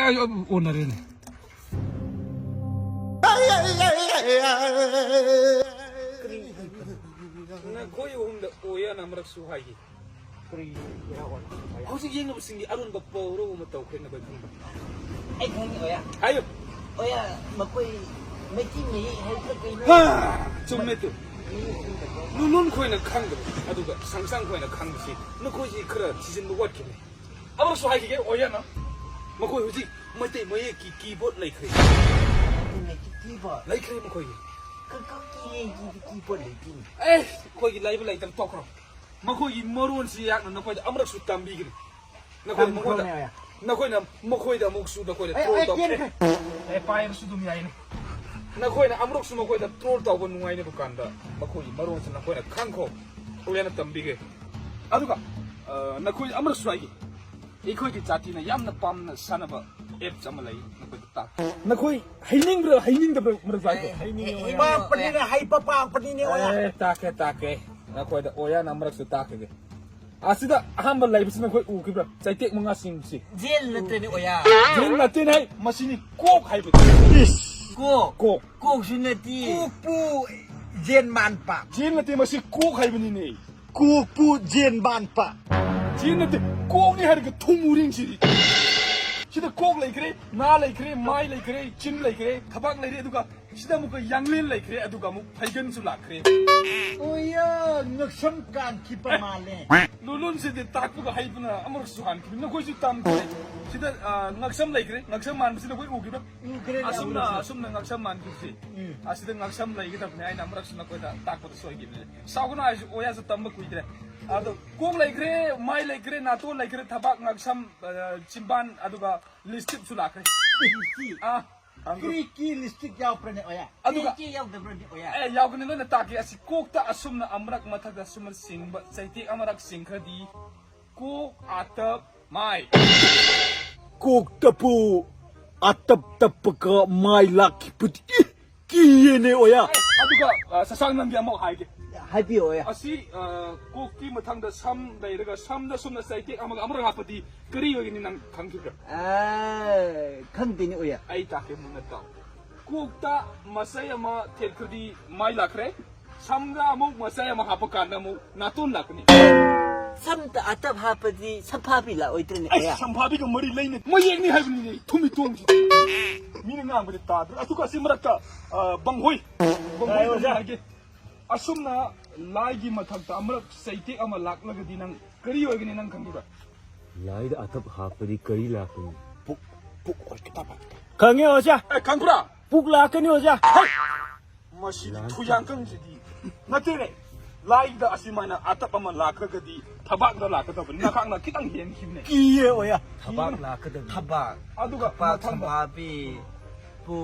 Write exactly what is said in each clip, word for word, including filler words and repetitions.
ꯑꯩ ꯑꯣꯟꯅꯔꯦꯅꯦ꯫ ꯅꯈꯣꯏ ꯑꯍꯨꯝꯗ ꯑꯣꯌꯥꯅ ꯑꯃꯨꯔꯛꯁꯨ ꯍꯥꯏꯈꯤ꯫ ꯀꯔꯤ ꯏꯔꯥꯡ ꯑꯣꯏ? ꯍꯧꯖꯤꯛ ꯌꯦꯡꯅꯕꯁꯤꯡꯒꯤ ꯑꯔꯣꯟꯕ ꯄꯥꯎꯔꯧ ꯑꯃ ꯇꯧꯈ꯭ꯔꯦ, ꯅꯈꯣꯏ ꯈꯪꯕ꯭ꯔꯥ? ꯑꯩ ꯈꯪꯉꯤ, ꯑꯣꯌꯥ꯫ ꯍꯥꯏꯌꯨ꯫ ꯑꯣꯌꯥ, ꯃꯈꯣꯏ ꯃꯩꯇꯩ ꯃꯌꯦꯛ ꯍꯩꯇꯕ ꯀꯩꯅꯣ? ꯍꯥ, ꯆꯨꯝꯃꯦ ꯇꯨ꯫ ꯃꯌꯦꯛ ꯈꯪꯗꯕ꯫ ꯂꯨꯂꯨꯟ ꯈꯣꯏꯅ ꯈꯪꯗꯕ, ꯑꯗꯨꯒ ꯁꯪꯁꯥꯡ ꯈꯣꯏꯅ ꯈꯪꯕꯁꯤ ꯅꯈꯣꯏꯁꯤ ꯈꯔ ꯊꯤꯖꯤꯟꯕ ꯋꯥꯠꯈꯤꯕꯅꯤ꯫ ꯑꯃꯁꯨ ꯍꯥꯏꯈꯤꯒꯦ, ꯑꯣꯌꯥꯅ꯫ ꯃꯈꯣꯏ ꯍꯧꯖꯤꯛ ꯃꯩꯇꯩ ꯃꯌꯦꯛꯀꯤ keyboard ꯂꯩꯈ꯭ꯔꯦ꯫ ꯃꯩꯇꯩ ꯃꯌꯦꯛꯀꯤ keyboard? ꯂꯩꯈ꯭ꯔꯦ ꯃꯈꯣꯏꯒꯤ꯫ ꯀ-, ꯀ-, ꯀꯤ-, ꯀꯤ-, keyboard ꯂꯩꯇꯦꯅꯦ꯫ ꯑꯦ, ꯑꯩꯈꯣꯏꯒꯤ ꯂꯩꯕ ꯂꯩꯇꯕ ꯇꯣꯛꯈ꯭ꯔꯣ꯫ ꯃꯈꯣꯏꯒꯤ ꯃꯔꯣꯟꯁꯤ ꯑꯩꯍꯥꯛꯅ ꯅꯈꯣꯏꯗ ꯑꯃꯨꯔꯛꯁꯨ ꯇꯝꯕꯤꯒꯅꯤ꯫ ꯅꯈꯣꯏꯅ ꯃꯉꯣꯟꯗ, ꯇꯝꯈ꯭ꯔꯣꯅꯦ, ꯑꯣꯌꯥ꯫ ꯅꯈꯣꯏꯅ ꯃꯈꯣꯏꯗ ꯑꯃꯨꯛꯁꯨ ꯅꯈꯣꯏꯗ ꯑꯦ, troll ꯑꯦ, ꯇꯧ-, ꯀꯦꯟꯈ꯭ꯔꯦ꯫ ꯑꯦ, ꯑꯦ, ꯄꯥꯏꯔꯁꯨ ꯑꯗꯨꯝ ꯌꯥꯏꯅꯦ꯫ ꯅꯈꯣꯏꯅ ꯑꯃꯨꯔꯛꯁꯨ ꯃꯈꯣꯏꯗ troll ꯇꯧꯕ ꯅꯨꯡꯉꯥꯏꯅꯕ ꯀꯥꯟꯗ ꯃꯈꯣꯏꯒꯤ ꯃꯔꯣꯟꯁꯤ ꯅꯈꯣꯏꯅ ꯈꯪꯈꯣ꯫ ꯑꯣꯌꯥꯅ ꯇꯝꯕꯤꯒꯦ꯫ ꯑꯗꯨꯒ, ꯑ, ꯅꯈꯣꯏ ꯑꯃꯨꯔꯛꯁꯨ ꯍꯥꯏꯒꯦ꯫ ꯑꯩꯈꯣꯏꯒꯤ ꯖꯥꯇꯤꯅ ꯌꯥꯝꯅ ꯄꯥꯝꯅ ꯁꯥꯟꯅꯕ apps ꯑꯃ ꯂꯩ, ꯅꯈꯣꯏꯗ ꯇꯥꯛ-, ꯅꯈꯣꯏ ꯍꯩꯅꯤꯡꯕ꯭ꯔꯥ, ꯍꯩꯅꯤꯡꯗꯕ꯭ꯔꯥ, ꯃꯔꯛ ꯇꯥꯛꯀꯦ? ꯍꯩꯅꯤꯡꯉꯤ, ꯑꯣꯌꯥ꯫ ꯄꯥꯝꯕꯅꯤꯅ, ꯍꯩꯄ ꯄꯥꯝꯕꯅꯤꯅꯦ, ꯑꯣꯌꯥ꯫ ꯑꯦ, ꯇꯥꯛꯀꯦ, ꯇꯥꯛꯀꯦ꯫ ꯅꯈꯣꯏꯗ ꯑꯣꯌꯥꯅ ꯑꯃꯨꯔꯛꯁꯨ ꯇꯥꯛꯈꯤꯒꯦ꯫ ꯑꯁꯤꯗ ꯑꯍꯥꯟꯕ ꯂꯩꯕꯁꯤ ꯅꯈꯣꯏ ꯎꯈꯤꯕ꯭ꯔꯥ? ꯆꯩꯇꯦꯛ ꯃꯉꯥ ꯆꯤꯡꯕꯁꯤ꯫ ꯖꯦꯟ ꯅꯠꯇ꯭ꯔꯅꯦ, ꯑꯣꯌꯥ꯫ ꯖꯦꯟ ꯅꯠꯇꯦꯅꯦ, ꯃꯁꯤꯅꯤ ꯀꯣꯛ ꯍꯥꯏꯕꯅꯤ꯫ ꯏꯁ! ꯀꯣꯛ꯫ ꯀꯣꯛꯁꯨ ꯅꯠꯇꯦ꯫ ꯀꯣꯛꯄꯨ ꯖꯦꯟ ꯃꯥꯟꯄ꯫ ꯖꯦꯟ ꯅꯠꯇꯦ, ꯃꯁꯤ ꯀꯣꯛ ꯍꯥꯏꯕꯅꯤꯅꯦ꯫ ꯀꯣꯛꯄꯨ ꯖꯦꯟ ꯃꯥꯟꯄ꯫ ꯖꯦꯟ ꯅꯠꯇꯦ, ꯀꯣꯛꯅꯤ ꯍꯥꯏꯔꯒ ꯊꯨꯝ ꯎꯔꯤꯡꯁꯤꯗꯤ꯫ ꯁꯤꯗ ꯀꯣꯛ ꯂꯩꯈ꯭ꯔꯦ, ꯅꯥ ꯂꯩꯈ꯭ꯔꯦ, ꯃꯥꯏ ꯂꯩꯈ꯭ꯔꯦ, ꯆꯤꯟ ꯂꯩꯈ꯭ꯔꯦ, ꯊꯕꯥꯛ ꯂꯩꯔꯦ, ꯑꯗꯨꯒ ꯁꯤꯗ ꯑꯃꯨꯛꯀ ꯌꯥꯡꯂꯦꯟ ꯂꯩꯈ꯭ꯔꯦ, ꯑꯗꯨꯒ ꯑꯃꯨꯛ ꯐꯩꯒꯟꯁꯨ ꯂꯥꯛꯈ꯭ꯔꯦ꯫ ꯑꯣꯌꯥ, ꯉꯛꯁꯝ ꯀꯥꯟꯈꯤꯕ ꯃꯥꯜꯂꯦ꯫ ꯂꯨꯂꯨꯟꯁꯤꯗꯤ ꯇꯥꯛꯄꯒ ꯍꯩꯕꯅ ꯑꯃꯨꯔꯛꯁꯨ ꯍꯥꯟꯈꯤꯕꯅꯤ꯫ ꯅꯈꯣꯏꯁꯨ ꯇꯝꯈ꯭ꯔꯦ꯫ ꯁꯤꯗ, ꯑ, ꯉꯛꯁꯝ ꯂꯩꯈ꯭ꯔꯦ, ꯉꯛꯁꯝ ꯃꯥꯟꯕꯁꯤ ꯅꯈꯣꯏ ꯎꯈꯤꯕ꯭ꯔꯥ? ꯎꯈ꯭ꯔꯦꯅꯦ, ꯑꯁꯨꯝꯅ, ꯑꯃꯨꯔꯛꯁꯨ꯫ ꯑꯁꯨꯝꯅ ꯉꯛꯁꯝ ꯃꯥꯟꯈꯤꯕꯁꯤ꯫ ꯎꯝ꯫ ꯑꯁꯤꯗ ꯉꯛꯁꯝ ꯂꯩꯒꯗꯕꯅꯤ ꯍꯥꯏꯅ ꯑꯃꯨꯔꯛꯁꯨ ꯅꯈꯣꯏꯗ ꯇꯥꯛꯄꯗ ꯁꯣꯏꯈꯤꯕꯅꯤ꯫ ꯁꯥꯎꯒꯅꯨ ꯍꯥꯏꯁꯨ, ꯑꯣꯌꯥꯁꯨ ꯇꯝꯕ ꯀꯨꯏꯗ꯭ꯔꯦ꯫ ꯑꯗꯣ ꯀꯣꯛ ꯂꯩꯈ꯭ꯔꯦ, ꯃꯥꯏ ꯂꯩꯈ꯭ꯔꯦ, ꯅꯥꯇꯣꯟ ꯂꯩꯈ꯭ꯔꯦ, ꯊꯕꯥꯛ, ꯉꯛꯁꯝ, ꯑ, ꯆꯤꯝꯕꯥꯟ, ꯑꯗꯨꯒ ꯂꯤꯁꯇꯤꯞꯁꯨ ꯂꯥꯛꯈ꯭ꯔꯦ꯫ ꯂꯤꯁꯇꯤꯞ? ꯑꯥ, ꯈꯪꯗ꯭ꯔꯣ? ꯀꯔꯤ ꯀꯤ ꯂꯤꯁꯇꯤꯞ ꯌꯥꯎꯕ꯭ꯔꯅꯦ, ꯑꯣꯌꯥ? ꯑꯗꯨꯒ ꯀꯔꯤ ꯀꯤ ꯌꯥꯎꯗꯕ꯭ꯔꯅꯦ, ꯑꯣꯌꯥ? ꯑꯦ, ꯌꯥꯎꯒꯅꯤ, ꯂꯣꯏꯅ ꯇꯥꯛꯀꯦ꯫ ꯑꯁꯤ ꯀꯣꯛꯇ ꯑꯁꯨꯝꯅ ꯑꯃꯔꯛ ꯃꯊꯛꯇ ꯑꯁꯨꯝꯅ ꯆꯤꯡꯕ, ꯆꯩꯇꯦꯛ ꯑꯃꯔꯛ ꯆꯤꯡꯈ꯭ꯔꯗꯤ ꯀꯣꯛ, ꯑꯇꯞ, ꯃꯥꯏ꯫ ꯀꯣꯛꯇꯄꯨ ꯑꯇꯞ ꯇꯞꯄꯒ ꯃꯥꯏ ꯂꯥꯛꯈꯤꯕꯗꯤ, ꯏ, ꯀꯤꯌꯦꯅꯦ, ꯑꯣꯌꯥ꯫ ꯑꯦ, ꯑꯗꯨꯒ, ꯑ, ꯁꯁꯥꯡ, ꯅꯪꯒꯤ ꯑꯃ ꯍꯥꯏꯒꯦ꯫ ꯍꯥꯏꯕꯤꯌꯣ, ꯑꯣꯌꯥ꯫ ꯑꯁꯤ, ꯑ, ꯀꯣꯛꯀꯤ ꯃꯊꯪꯗ ꯁꯝ ꯂꯩꯔꯒ, ꯁꯝꯗ ꯁꯨꯝꯅ ꯆꯩꯇꯦꯛ ꯑꯃꯒ ꯑꯃꯔꯛ ꯍꯥꯞꯄꯗꯤ ꯀꯔꯤ ꯑꯣꯏꯒꯅꯤ, ꯅꯪ ꯈꯪꯈꯤꯕ꯭ꯔꯥ? ꯑ, ꯈꯪꯗꯦꯅꯦ, ꯑꯣꯌꯥ꯫ ꯑꯩ ꯇꯥꯛꯀꯦ, ꯃꯨꯟꯅ ꯇꯥꯎ꯫ ꯀꯣꯛꯇ ꯃꯆꯩ ꯑꯃ ꯊꯦꯠꯈ꯭ꯔꯗꯤ ꯃꯥꯏ ꯂꯥꯛꯈ꯭ꯔꯦ꯫ ꯁꯝꯗ ꯑꯃꯨꯛ ꯃꯆꯩ ꯑꯃ ꯍꯥꯞꯄ ꯀꯥꯟꯗ ꯑꯃꯨꯛ ꯅꯥꯇꯣꯟ ꯂꯥꯛꯀꯅꯤ꯫ ꯁꯝꯗ ꯑꯇꯞ ꯍꯥꯞꯄꯗꯤ ꯁꯝꯐꯥꯕꯤ ꯂꯥꯛꯑꯣꯏꯗ꯭ꯔꯅꯦ, ꯑꯩ ꯑꯣꯌꯥ? ꯁꯝꯐꯥꯕꯤꯒ ꯃꯔꯤ ꯂꯩꯅ ꯃꯌꯦꯛꯅꯤ ꯍꯥꯏꯕꯅꯤꯅꯦ, ꯊꯨꯝꯃꯤ ꯇꯣꯡꯁꯤ꯫ ꯃꯤꯅ ꯉꯥꯡꯕꯗꯤ ꯇꯥꯗ꯭ꯔꯦ꯫ ꯑꯗꯨꯒ ꯑꯁꯤ ꯃꯔꯛꯇ, ꯑ, ꯕꯪꯍꯣꯏ꯫ ꯕꯪꯍꯣꯏ ꯇꯥꯏ, ꯑꯣꯖꯥ꯫ ꯍꯥꯏꯒꯦ꯫ ꯑꯁꯨꯝꯅ ꯂꯥꯏꯒꯤ ꯃꯊꯛꯇ ꯑꯃꯔꯛ ꯆꯩꯇꯦꯛ ꯑꯃ ꯂꯥꯛꯂꯒꯗꯤ ꯅꯪ ꯀꯔꯤ ꯑꯣꯏꯒꯅꯤ, ꯅꯪ ꯈꯪꯕꯤꯕ꯭ꯔꯥ? ꯂꯥꯏꯗ ꯑꯇꯞ ꯍꯥꯞꯄꯗꯤ ꯀꯔꯤ ꯂꯥꯛꯀꯅꯤ? ꯄꯨꯛ, ꯄꯨꯛ ꯑꯣꯏꯒꯗꯕ꯫ ꯈꯪꯉꯦ, ꯑꯣꯖꯥ꯫ ꯑꯦ, ꯈꯪꯕ꯭ꯔꯥ? ꯄꯨꯛ ꯂꯥꯛꯀꯅꯤ, ꯑꯣꯖꯥ꯫ ꯍꯩ! ꯃꯁꯤꯗꯤ ꯂꯥꯏ ꯊꯨꯌꯥꯡꯀꯪꯁꯤꯗꯤ꯫ ꯅꯠꯇꯦꯅꯦ꯫ ꯂꯥꯏꯗ ꯑꯁꯨꯃꯥꯏꯅ ꯑꯇꯞ ꯑꯃ ꯂꯥꯛꯈ꯭ꯔꯒꯗꯤ ꯊꯕꯥꯛꯇ ꯂꯥꯛꯀꯗꯕꯅꯤ꯫ ꯅꯈꯥꯛꯅ ꯈꯤꯇꯪ ꯍꯦꯟꯈꯤꯕꯅꯦ꯫ ꯀꯤꯌꯦ, ꯑꯣꯌꯥ꯫ ꯊꯕꯥꯛ ꯂꯥꯛꯀꯗꯕꯅꯤ꯫ ꯊꯕꯥꯛ꯫ ꯑꯗꯨꯒ ꯈꯄꯥꯛ, ꯃꯊꯪꯗ ꯁꯝꯐꯥꯕꯤ, ꯄꯨ,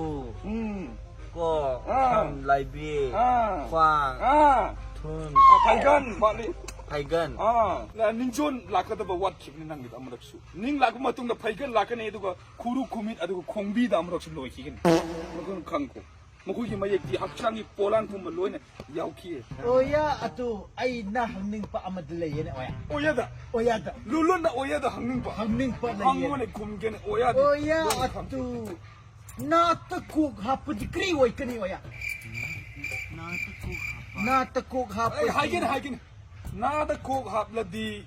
ꯎꯝ꯫ ꯀꯣꯛ, ꯑꯥ꯫ ꯁꯝ, ꯂꯥꯏꯕꯤ, ꯑꯥ꯫ ꯈ꯭ꯋꯥꯡ, ꯑꯥ꯫ ꯊꯨꯟ, ꯑꯥ, ꯐꯩꯒꯟ ꯋꯥꯠꯂꯤ꯫ ꯐꯩꯒꯟ꯫ ꯑꯥ, ꯅꯤꯡꯖꯣꯟ ꯂꯥꯛꯀꯗꯕ ꯋꯥꯠꯈꯤꯕꯅꯤ ꯅꯪꯒꯤꯗ ꯑꯃꯨꯔꯛꯁꯨ꯫ ꯅꯤꯡ ꯂꯥꯛꯄ ꯃꯇꯨꯡꯗ ꯐꯩꯒꯟ ꯂꯥꯛꯀꯅꯤ, ꯑꯗꯨꯒ ꯈꯨꯔꯨ ꯈꯨꯃꯤꯠ, ꯑꯗꯨꯒ ꯈꯣꯡꯕꯤꯗ ꯑꯃꯨꯔꯛꯁꯨ ꯂꯣꯏꯈꯤꯒꯅꯤ꯫ ꯃꯈꯣꯏꯅ ꯈꯪꯈꯣ꯫ ꯃꯈꯣꯏꯒꯤ ꯃꯌꯦꯛꯇꯤ ꯍꯛꯆꯥꯡꯒꯤ ꯄꯣꯂꯥꯡ ꯄꯨꯝꯕ ꯂꯣꯏꯅ ꯌꯥꯎꯈꯤ꯫ ꯑꯣꯌꯥ, ꯑꯗꯨ ꯑꯩꯅ ꯍꯪꯅꯤꯡꯕ ꯑꯃꯗꯤ ꯂꯩꯌꯦꯅꯦ, ꯑꯣꯌꯥ꯫ ꯑꯣꯌꯥꯗ? ꯑꯣꯌꯥꯗ꯫ ꯂꯨꯂꯣꯟꯅ ꯑꯣꯌꯥꯗ ꯍꯪꯅꯤꯡꯕ? ꯍꯪꯅꯤꯡꯕ ꯂꯩꯌꯦ꯫ ꯍꯪꯉꯣꯅꯦ, ꯈꯨꯝꯒꯦꯅꯦ, ꯑꯣꯌꯥꯗ꯫ ꯑꯣꯌꯥ, ꯂꯣꯏꯅ ꯈꯪ- ꯑꯗꯨ ꯅꯥꯇ ꯀꯣꯛ ꯍꯥꯞꯄꯗꯤ ꯀꯔꯤ ꯑꯣꯏꯒꯅꯤ, ꯑꯣꯌꯥ? ꯅꯥꯇ ꯀꯣꯛ ꯍꯥꯞꯄ꯫ ꯅꯥꯇ ꯀꯣꯛ ꯑꯩ ꯍꯥꯞꯄꯗꯤ ꯍꯥꯏꯒꯦꯅꯦ, ꯍꯥꯏꯒꯦꯅꯦ꯫ ꯅꯥꯗ ꯀꯣꯛ ꯍꯥꯞꯂꯗꯤ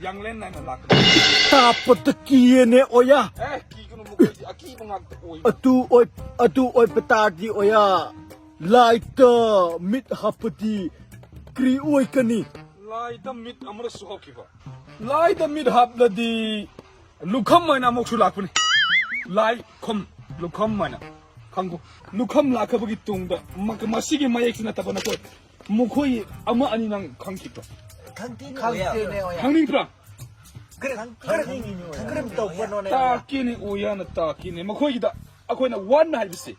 ꯌꯥꯡꯂꯦꯟ ꯅꯥꯏꯅ ꯂꯥꯛꯀꯅꯤ꯫ ꯇꯥꯞꯄꯗ ꯀꯤꯌꯦꯅꯦ, ꯑꯣꯌꯥ꯫ ꯑꯦ, ꯀꯤꯒꯅꯨ, ꯃꯈꯣꯏꯗꯤ ꯑꯀꯤꯕ ꯉꯥꯛꯇ ꯑꯣꯏꯕ꯫ ꯑꯗꯨ ꯑꯣꯏ-, ꯑꯗꯨ ꯑꯣꯏꯕ ꯇꯥꯔꯗꯤ, ꯑꯣꯌꯥ, ꯂꯥꯏꯗ ꯃꯤꯠ ꯍꯥꯞꯄꯗꯤ ꯀꯔꯤ ꯑꯣꯏꯒꯅꯤ? ꯂꯥꯏꯗ ꯃꯤꯠ ꯑꯃꯔꯁꯨ ꯍꯥꯞꯈꯤꯕ꯫ ꯂꯥꯏꯗ ꯃꯤꯠ ꯍꯥꯞꯂꯗꯤ ꯂꯨꯈꯝ ꯍꯥꯏꯅ ꯑꯃꯨꯛꯁꯨ ꯂꯥꯛꯄꯅꯤ꯫ ꯂꯥꯏ ꯈꯨꯝ, ꯂꯨꯈꯝ ꯍꯥꯏꯅ꯫ ꯈꯪꯒꯣ? ꯂꯨꯈꯝ ꯂꯥꯛꯈ꯭ꯔꯕꯒꯤ ꯇꯨꯡꯗ ꯃ-, ꯃꯁꯤꯒꯤ ꯃꯌꯦꯛꯁꯤ ꯅꯠꯇꯕ ꯅꯈꯣꯏ ꯃꯈꯣꯏ ꯑꯃ ꯑꯅꯤ ꯅꯪ ꯈꯪꯈꯤꯕ꯭ꯔꯣ? ꯈꯪꯗꯦꯅꯦ, ꯈꯪꯗꯦꯅꯦ, ꯑꯣꯌꯥ꯫ ꯈꯪꯅꯤꯡꯕ꯭ꯔꯥ? ꯀꯔꯝ, ꯀꯔꯝ, ꯀꯔꯝ ꯇꯧꯕꯅꯣꯅꯦ? ꯇꯥꯛꯀꯦꯅꯦ, ꯑꯣꯌꯥꯅ ꯇꯥꯛꯀꯦꯅꯦ꯫ ꯃꯈꯣꯏꯒꯤꯗ ꯑꯩꯈꯣꯏꯅ one ꯍꯥꯏꯕꯁꯤ,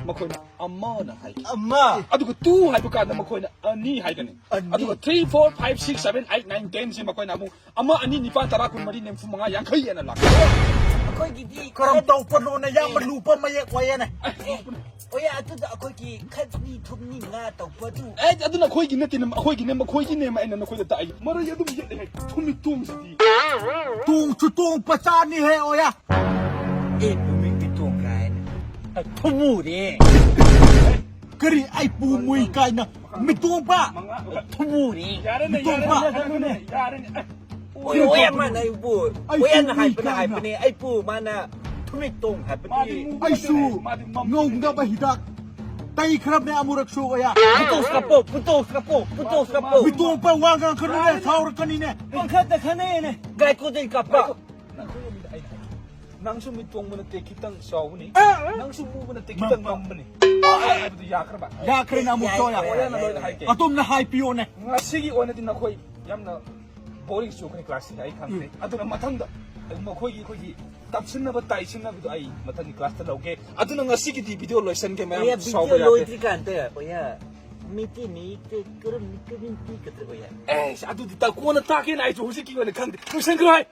ꯃꯈꯣꯏꯅ ꯑꯃꯅ ꯍꯥꯏꯒꯅꯤ꯫ ꯑꯃ꯫ ꯑꯗꯨꯒ two ꯍꯥꯏꯕ ꯀꯥꯟꯗ ꯃꯈꯣꯏꯅ ꯑꯅꯤ ꯍꯥꯏꯒꯅꯤ꯫ ꯑꯅꯤ꯫ ꯑꯗꯨꯒ three, four, five, six, seven, eight, nine, ten ꯁꯤ ꯃꯈꯣꯏꯅ ꯑꯃꯨꯛ ꯑꯃ, ꯑꯅꯤ, ꯅꯤꯄꯥꯟ, ꯇꯔꯥ, ꯀꯨꯟ ꯃꯔꯤ, ꯅꯤꯐꯨ ꯃꯉꯥ, ꯌꯥꯡꯈꯩ ꯍꯥꯏꯅ ꯂꯥꯛꯀꯅꯤ꯫ ꯑꯩꯈꯣꯏꯒꯤꯗꯤ ꯀꯔꯝ ꯇꯧꯕꯅꯣꯅꯦ? ꯌꯥꯝꯅ ꯂꯨꯕ ꯃꯌꯦꯛ ꯑꯣꯏꯌꯦꯅꯦ꯫ ꯑꯦ, ꯑꯣꯌꯥ, ꯑꯗꯨꯗ ꯑꯩꯈꯣꯏꯒꯤ ꯈꯖꯅꯤ ꯊꯨꯝꯅꯤ ꯉꯥ ꯇꯧꯕꯗꯨ꯫ ꯑꯦ, ꯑꯗꯨꯅ ꯑꯩꯈꯣꯏꯒꯤ ꯅꯠꯇꯦꯅꯦ, ꯑꯩꯈꯣꯏꯒꯤꯅꯦ, ꯃꯈꯣꯏꯒꯤꯅꯦ, ꯑꯩꯅ ꯅꯈꯣꯏꯗ ꯇꯥꯛꯏ꯫ ꯃꯔꯩ ꯑꯗꯨꯝ ꯌꯦꯠꯂꯦ, ꯊꯨꯝꯃꯤ ꯇꯣꯡꯁꯤꯗꯤ꯫ ꯇꯣꯡꯁꯨ ꯇꯣꯡꯄ ꯆꯥꯅꯤꯍꯦ, ꯑꯣꯌꯥ꯫ ꯑꯦ, ꯄꯨꯃꯤ ꯃꯤꯇꯣꯡ ꯀꯥꯏꯅ꯫ ꯊꯨꯝꯃꯨꯔꯦ꯫ ꯀꯔꯤ ꯑꯩ ꯄꯨ ꯃꯨꯏ ꯀꯥꯏꯅ? ꯃꯤꯇꯣꯡꯄ꯫ ꯊꯨꯝꯃꯨꯔꯦ꯫ ꯌꯥꯔꯦꯅꯦ, ꯃꯤꯇꯣꯡꯄ꯫ ꯌꯥꯔꯦꯅꯦ, ꯌꯥꯔꯦꯅꯦ, ꯌꯥꯔꯦꯅꯦ꯫ ꯑꯣꯏ, ꯑꯣꯏ, ꯃꯥꯅ ꯑꯩꯕꯨ, ꯑꯩꯁꯨ ꯑꯣꯏꯅ ꯃꯤ ꯍꯥꯏꯕꯅꯦ, ꯀꯥꯏꯅ꯫ ꯍꯥꯏꯕꯅꯦ, ꯑꯩꯕꯨ ꯃꯥꯅ ꯊꯨꯝꯃꯤꯛꯇꯣꯡ ꯍꯥꯏꯕꯅꯤ꯫ ꯃꯥꯗꯤ ꯃꯨꯕ ꯑꯩꯁꯨ ꯅꯠꯇꯦꯅꯦ, ꯃꯥꯗꯤ ꯃꯝꯕꯅꯦ꯫ ꯉꯧꯅꯕ ꯍꯤꯗꯥꯛ ꯇꯩꯈ꯭ꯔꯕꯅꯦ ꯑꯃꯨꯔꯛꯁꯨ, ꯑꯣꯌꯥ꯫ ꯄꯨꯇꯣꯛ ꯀꯥꯞꯄꯣ, ꯄꯨꯇꯣꯛ ꯀꯥꯞꯄꯣ, ꯄꯨꯇꯣꯛ ꯀꯥꯞꯄꯣ꯫ ꯃꯤꯇꯣꯡꯄ ꯋꯥ ꯉꯥꯡꯈ꯭ꯔꯅꯨꯅꯦ, ꯁꯥꯎꯔꯛꯀꯅꯤꯅꯦ꯫ ꯄꯪꯈꯠꯇ ꯈꯠꯅꯩꯅꯦ꯫ ꯒ꯭ꯂꯥꯏꯀꯣꯖꯦꯟ ꯀꯥꯞꯄ꯫ ꯅꯈꯣꯏ ꯑꯅꯤꯗ ꯑꯩꯅ ꯍꯥꯏꯒꯦ꯫ ꯅꯪꯁꯨ ꯃꯤꯇꯣꯡꯕ ꯅꯠꯇꯦ, ꯈꯤꯇꯪ ꯆꯥꯎꯕꯅꯤ꯫ ꯅꯪꯁꯨ ꯃꯨꯕ ꯅꯠꯇꯦ, ꯈꯤꯇꯪ ꯃꯝꯕꯅꯤ꯫ ꯍꯥꯏꯕꯗꯨ ꯌꯥꯈ꯭ꯔꯕ? ꯌꯥꯈ꯭ꯔꯦꯅ ꯑꯃꯨꯛ ꯌꯥꯏ, ꯇꯧꯔꯦ꯫ ꯌꯥꯏ, ꯑꯣꯌꯥꯅ ꯌꯥꯏ, ꯂꯣꯏꯅ ꯌꯥꯏ꯫ ꯍꯥꯏꯒꯦ꯫ ꯑꯗꯣꯝꯅ ꯍꯥꯏꯕꯤꯌꯣꯅꯦ꯫ ꯉꯁꯤꯒꯤ ꯑꯣꯏꯅꯗꯤ ꯅꯈꯣꯏ ꯌꯥꯝꯅ ꯕꯣꯔꯤꯡ ꯆꯨꯈ꯭ꯔꯦ ꯀ꯭ꯂꯥꯁꯁꯤꯗ, ꯑꯩ ꯈꯪꯈ꯭ꯔꯦ꯫ ꯎꯝ꯫ ꯑꯗꯨꯅ ꯃꯊꯪꯗ ꯃꯈꯣꯏꯒꯤ, ꯑꯩꯈꯣꯏꯒꯤ ꯇꯞꯁꯤꯟꯅꯕ ꯇꯥꯏꯁꯤꯟꯅꯕꯗꯣ ꯑꯩ ꯃꯊꯪꯒꯤ ꯀ꯭ꯂꯥꯁꯇ ꯂꯧꯒꯦ꯫ ꯑꯗꯨꯅ ꯉꯁꯤꯒꯤꯗꯤ ꯚꯤꯗꯤꯑꯣ ꯂꯣꯏꯁꯟꯒꯦ, ꯃꯌꯥꯝ ꯑꯣꯌꯥ, ꯁꯥꯎꯕ ꯚꯤꯗꯤꯑꯣ ꯌꯥꯗꯦ꯫ ꯂꯣꯏꯗ꯭ꯔꯤꯀꯥꯟꯗ, ꯑꯣꯌꯥ, ꯃꯤꯇꯤ ꯃꯤꯇꯤ ꯀꯔꯝ ꯀꯔꯝ ꯄꯤꯒꯗ꯭ꯔꯥ, ꯑꯣꯌꯥ? ꯑꯦ, ꯑꯗꯨꯗꯤ ꯇ-, ꯀꯣꯟꯅ ꯇꯥꯛꯀꯦꯅ ꯑꯩꯁꯨ ꯍꯧꯖꯤꯛꯀꯤ ꯑꯣꯏꯅ ꯈꯪꯗꯦ꯫ ꯂꯣꯏꯁꯟꯈ꯭ꯔꯣ ꯍꯥꯏ꯫